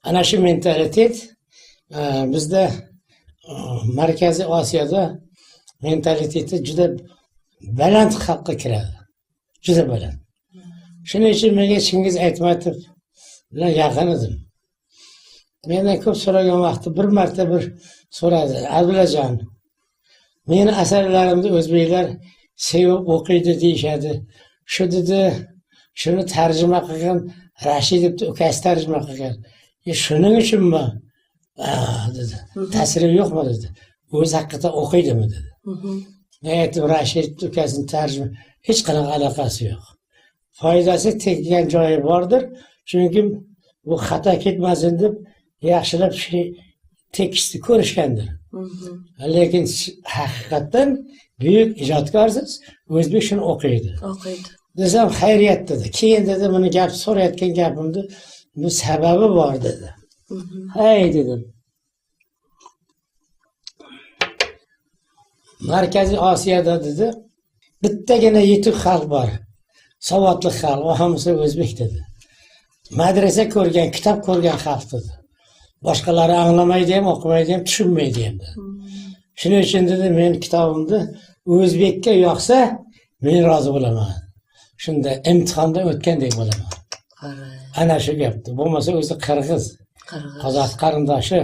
Ana shu mentalitet bizda Markaziy Osiyoda mentaliteti juda baland xalqqa kiradi. Juda baland. Shuning uchun menga Chingiz Aytmatov bilan yaqin edim. Mendan ko'p so'ragan vaqtda bir marta bir so'radi: "Abdullajon, meni asarlarimni o'zbeklar sevib o'qiydi deyishadi. Shu dedi, shuni tarjima qilgan Rashidovni ukasi tarjima qilgan. Shuning uchunmi?" Dedi. "Ta'siri yo'qmi?" dedi. "O'zi haqiqatan o'qiydimi?" dedi. Men aytdim, Rashidovni ukasini tarjima hech qanaqa aloqasi yo'q. Foydasi tekkan joyi bordir. Chunki bu xato ketmasin deb yaxshilab tekstni ko'rishgandir. Lekin haqiqatdan buyuk ijodkorsiz, o'zbek shuni o'qiydi. O'qiydi. Desam, xayriyat dedi. Keyin dedi, buni gap so'rayotgan gapimni bu sababi bor dedi. Hay dedim. Markaziy Osiyoda dedi, bittagina yetuk xalq bor. Savodli xalq, o hammasi o'zbek dedi. Madrasa ko'rgan, kitob ko'rgan xalq dedi. Boshqalari anglamaydi ham, o'qimaydi ham, tushunmaydi ham dedi. Shuning uchun dedi, men kitobimni o'zbekka yoqsa, men rozi bo'laman. Shunda imtihondan o'tgandek bo'laman. Ana shu gapdi. Bo'lmasa o'zi qirg'iz. Qozoq qarindoshi.